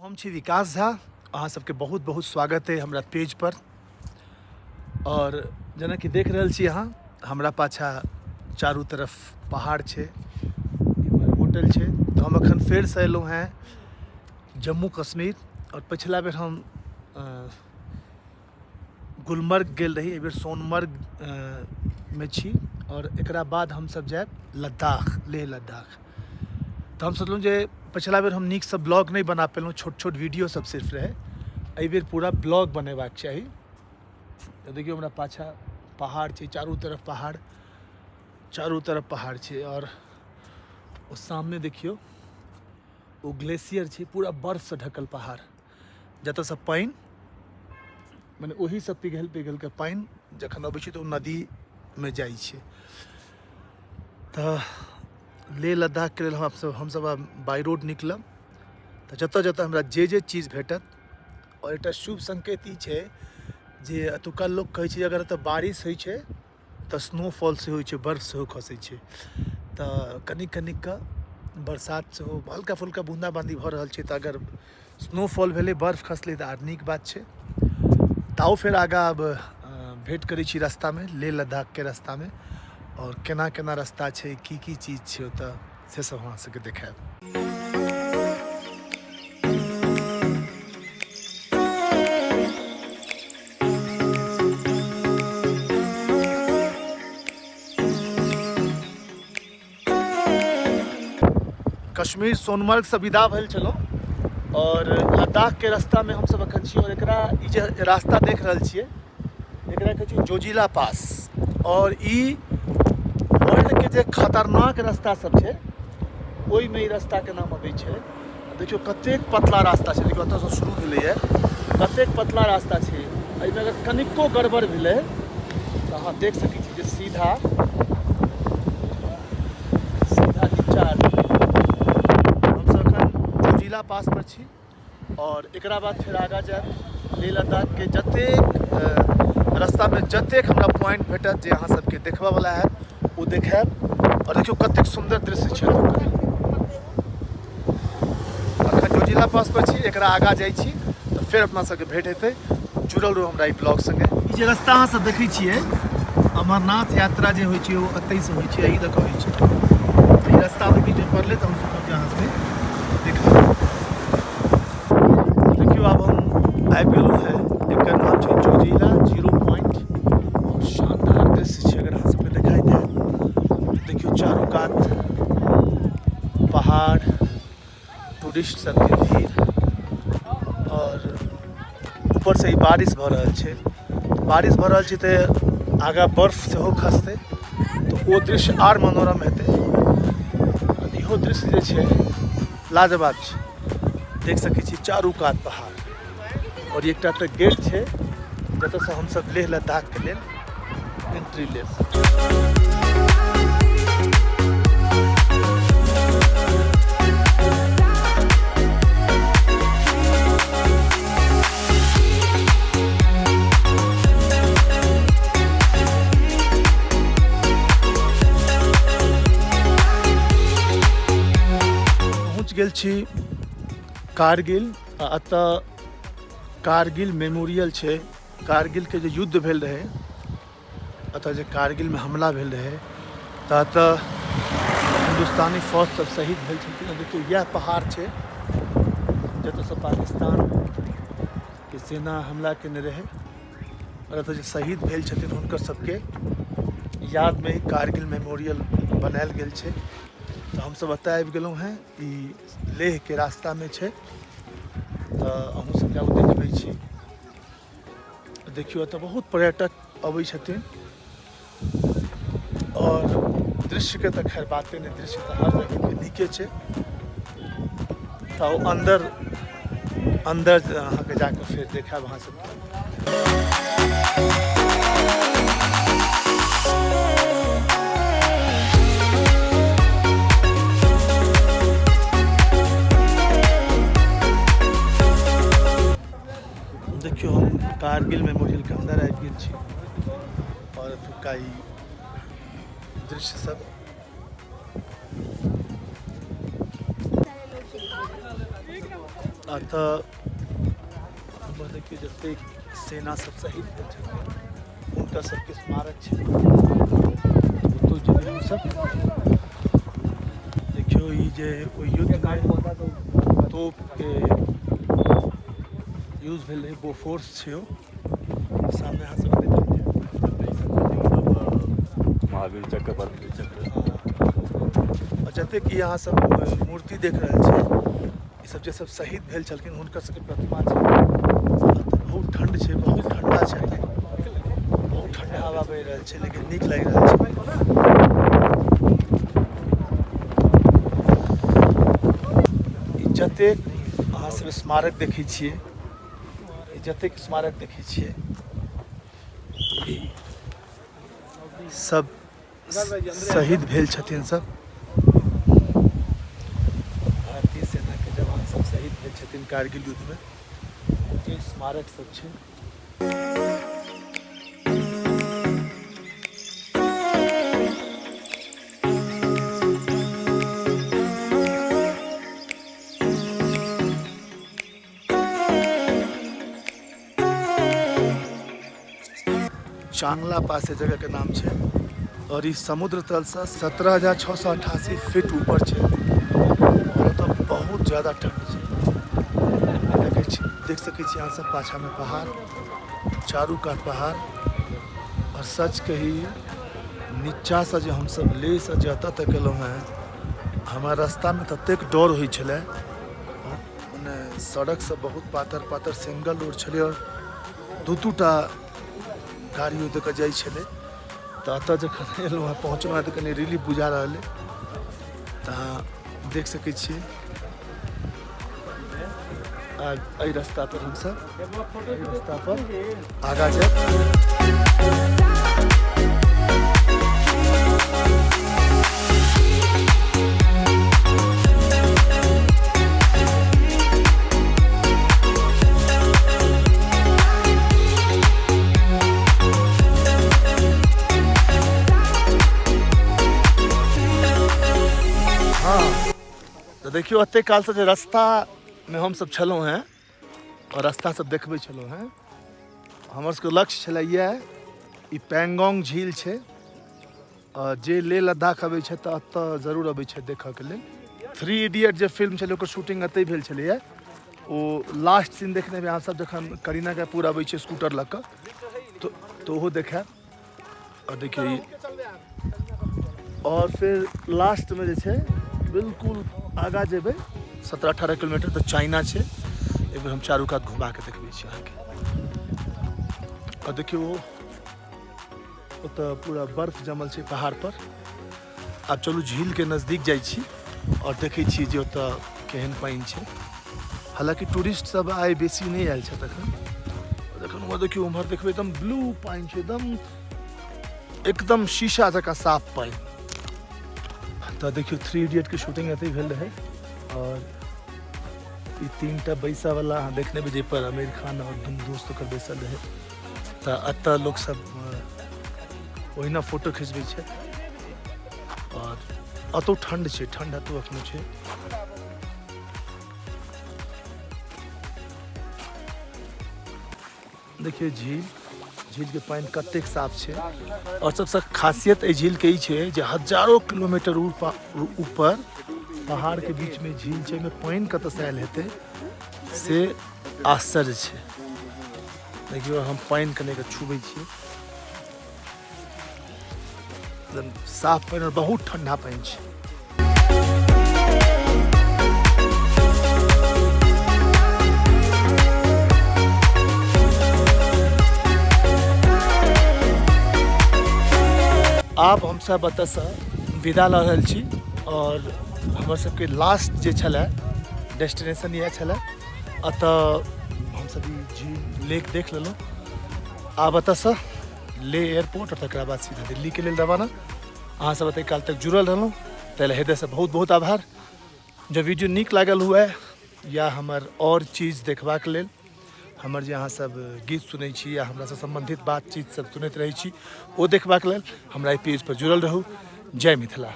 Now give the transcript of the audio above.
हम छी विकास झा, अहाँ सबके बहुत बहुत स्वागत है हमरा पेज पर। और जेनाकि देख रहल छी अहाँ, हमरा पाछा चारू तरफ पहाड़ छै, इम्हर होटल छै। तऽ हम अखन फेरसँ एलहुँ हेँ जम्मू कश्मीर। और पछिला बेर हम गुलमर्ग गेल रही, एहिबेर सोनमर्ग मे छी। और एकरा बाद हमसब जायब लद्दाख, लेह लद्दाख। तऽ हम सोचलहुँ जे पछिला बेर हम नीकसँ ब्लॉग नहि बना पेलहुँ, छोट छोट वीडियो सब सिर्फ रहै। एहिबेर पूरा ब्लॉग बनेबाक चाही। तऽ देखियौ हमरा पाछा पहाड़ छै, चारू तरफ पहाड़, चारू तरफ पहाड़ छै। आओर ओ सामने देखियौ ओ ग्लेशियर छै, पूरा बर्फसँ ढकल पहाड़, जतऽसँ पानि मने ओहीसँ पिघलि पिघलि कऽ पानि जखन अबै छै तऽ ओ नदीमे जाइ छै। तऽ लेह लद्दाखके लेल हमसब आब बाइ रोड निकलब। तऽ जतऽ जतऽ हमरा जे जे चीज भेटत। आओर एकटा शुभ संकेत ई छै जे एतुका लोक कहै छै अगर एतऽ बारिश होइ छै तऽ स्नोफॉल सेहो होइ छै, बर्फ सेहो खसै छै। तऽ कनि कनि कऽ बरसात सेहो हल्का फुल्का बूंदा बांदी भऽ रहल छै। तऽ अगर स्नोफॉल भेलै, बर्फ खसलै तऽ आर नीक बात छै। तऽ आउ फेर आगाँ आब भेँट करै छी रास्तामे, लेह लद्दाखके रास्तामे। आओर केना केना रास्ता छै, की की चीज छै ओतऽ, से सब अहाँ सबके देखायब। कश्मीर सोनमर्गसँ विदा भेल छलहुँ और लद्दाखके रास्तामे हमसब एखन छी। और एकरा ई जे रास्ता देख रहल छियै एकरा कहै छै जोजिला पास। और ई वर्ल्डके जे खतरनाक रास्ता सब छै ओहिमे ई रास्ताके नाम अबै छै। देखियौ कतेक पतला रास्ता छै, देखियौ एतऽसँ शुरू भेलैए, कतेक पतला रास्ता छै। एहिमे अगर कनिको गड़बड़ भेलै तऽ अहाँ देख सकै छी जे सीधा सीधा नीचा आबि गेलै। हमसब एखन जोजिला पास पर छी और एकरा बाद फेर आगाँ जायब लेह लद्दाखके। जतेक रास्तामे जतेक हमरा पॉइंट भेटत जे अहाँ सबके देखबऽवला हैत ओ देखायब। और देखियौ कतेक सुन्दर दृश्य छै एतुका। अखन जोजिला पास पर छी, एकरा आगाँ जाइ छी तऽ फेर अपना सबके भेंट हेतै। जुड़ल रहू हमरा ई ब्लॉग संगे। ई जे रास्ता अहाँ सब देखै छियै, अमरनाथ यात्रा जे होइ छै ओ एतहिसँ होइ छै, एहि दऽ कऽ होइ छै। ई रास्ता ओहि बीचमे पड़लै तऽ हम सोचलहुँ जे अहाँ सबके देखा। देखियौ आब हम आबि गेलहुँ हेँ, एकर नाम छै जोजिला जीरो पॉइंट। और शानदार दृश्य छै, अगर अहाँ सबके देखाई देत। देखियौ चारू कात पहाड़, टूरिस्ट सबके भीड़ और ऊपर से ई बारिश भऽ रहल छै। बारिश भऽ रहल छै तऽ आगाँ बर्फ सेहो खसतै तऽ ओ दृश्य आर मनोरम हेतै। इहो दृश्य जे छै लाजवाब छै, देख सकै छी चारू कात पहाड़। और एकटा तऽ गेट छै जतऽसँ हमसब लेह लद्दाखके लेल एंट्री लेब। पहुँच गेल छी कारगिल। आ एतऽ कारगिल मेमोरियल छै। कारगिलके जे युद्ध भेल रहै, एतऽ जे कारगिलमे हमला भेल रहै तऽ एतऽ हिन्दुस्तानी फौज सब शहीद भेल छलखिन। देखियौ इएह पहाड़ छै जतऽसँ पाकिस्तानके सेना हमला केने रहै। आओर एतऽ जे शहीद भेल छथिन हुनकर सबके यादमे ही कारगिल मेमोरियल बनायल गेल छै। तऽ हमसब एतऽ आबि गेलहुँ हेँ, ई लेहके रास्तामे छै। तऽ अहूँ सब जाउ देखबै छी। देखियौ एतऽ बहुत पर्यटक अबै छथिन और दृश्यके तऽ खैर बाते नहि, दृश्य तऽ हर जगहके नीके छै। तऽ ओ अन्दर अन्दर अहाँके जाकऽ फेर देखायब अहाँ सबके। देखियौ हम कारगिल मेमोरियलके अन्दर आबि गेल छी और एतुका ई दृश्य सब। एतऽ हमर देखियौ जतेक सेना सब शहीद भेल छथिन हुनकर सबके स्मारक छै। ओतौ जेबै हमसब। देखियौ ई जे ओहि युद्धमे तोपके यूज भेल रहै, बोफोर्स छै ओ। सामने अहाँ सबके देखैत हैब। महावीर चक्र, परमवीर चक्र। आओर जतेक ई अहाँ सब मूर्ति देख रहल छी, ई सब जे सब शहीद भेल छलखिन हुनकर सबके प्रतिमा छै। बहुत ठंड छै, बहुत ठंडा छै, बहुत ठंडा हवा बहि रहल छै, लेकिन नीक लागि रहल छै। ई जतेक अहाँ सब स्मारक देखै छियै, ई जतेक स्मारक देखै छियै, ई सब शहीद भेल छथिन। सब भारतीय सेनाके जवान सब शहीद भेल छथिन कारगिल युद्धमे। जे स्मारक सब छै, चांगला पास जगह के नाम छै और ई समुद्र तल से 17,688 फीट ऊपर छै और एतऽ बहुत ज्यादा ठंड छै। देखै छी, देख सकै छी अहाँ सब, पाछा में पहाड़, चारू कात पहाड़। और सच कही, नीचा से जे हमसब लेह से जे एतऽ तक एलहुँ हेँ, हमरा रास्ता में ततेक डर होइ छलै। मने सड़क सब बहुत पातर पातर सिंगल रोड छलै और दू दू टा गाड़ी ओहि दऽ कऽ जाइ छलै। तऽ एतऽ जखन एलहुँ हेँ, पहुँचलहुँ हेँ, तऽ कनि रिलीफ बुझा रहल अइ। तऽ अहाँ देख सकै छियै, आ एहि रास्ता पर हमसब, एहि रास्ता पर आगाँ जायब। हँ, तऽ देखियौ, एते कालसँ जे रास्तामे हमसब छलहुँ हेँ और रास्ता सब देखबै छलहुँ हेँ, हमर सबके लक्ष्य छलै इएह। ई पैंगोंग झील छै। जे लेह लद्दाख अबै छै तऽ एतऽ जरूर अबै छै देखऽके लेल। थ्री इडियट जे फिल्म छलै, ओकर शूटिंग एतहि भेल छलैए। ओ लास्ट सीन देखने हेबै अहाँसब, जखन करीना कपूर अबै छै स्कूटर लऽ कऽ, तऽ ओहो देखायब। आओर देखियौ ई, और फिर लास्टमे जे छै, बिल्कुल आगाँ जेबै 17-18 किलोमीटर तऽ चाइना छै। एक बेर हम चारू कात घुमा के देखबै छी अहाँके। आओर देखियौ, ओतऽ पूरा बर्फ जमल छै पहाड़ पर। आब चलू, झीलके नजदीक जाइ छी आओर देखै छी जे ओतऽ केहन पानि छै। हालाँकि टूरिस्ट सब आइ बेसी नहि आयल छथि एखन। जखन उम्हर देखियौ, उम्हर देखबै, एकदम ब्लू पानि छै, एकदम एकदम शीशा जकाँ साफ पानि। तऽ देखियौ, थ्री इडियटके शूटिंग एतै भेल रहै। आओर ई तीन टा बैसऽवला अहाँ देखने हेबै, जाहिपर आमिर खान आओर दुनू दोस्त ओकर बैसल रहै। तऽ एतऽ लोकसब ओहिना फोटो खिचबै छै। आओर एतौ ठण्ड छै, ठण्ड एतौ एखनो छै। देखियौ झील, झीलके पानि कतेक साफ छै। आओर सबसँ खासियत एहि झीलके ई छै जे हजारो किलोमीटर ऊपर पहाड़के बीचमे झील छै, ओहिमे पानि कतऽसँ आयल हेतै से आश्चर्य छै। देखियौ, हम पानि कनेक छुबै छियै, एकदम साफ पानि और बहुत ठंडा पानि छै। आब हमसब एतऽसँ विदा लऽ रहल छी और हमर सबके लास्ट जे छलै डेस्टिनेशन इएह छलै। एतऽ हमसब ई झील, लेक देख लेलहुँ। आब एतऽसँ लेह एयरपोर्ट और तकरा बाद सीधा दिल्लीके लेल रवाना। अहाँ सब एतेक काल तक जुड़ल रहलहुँ, ताहि लए हृदयसँ बहुत बहुत आभार। जँ वीडियो नीक लागल हुए या हमर आओर चीज देखबाक लेल, हमर जे अहाँ सब गीत सुनै छी या हमरासँ सम्बन्धित बातचीत सब सुनैत रहै छी, ओ देखबाक लेल हमरा एहि पेज पर जुड़ल रहू। जय मिथिला।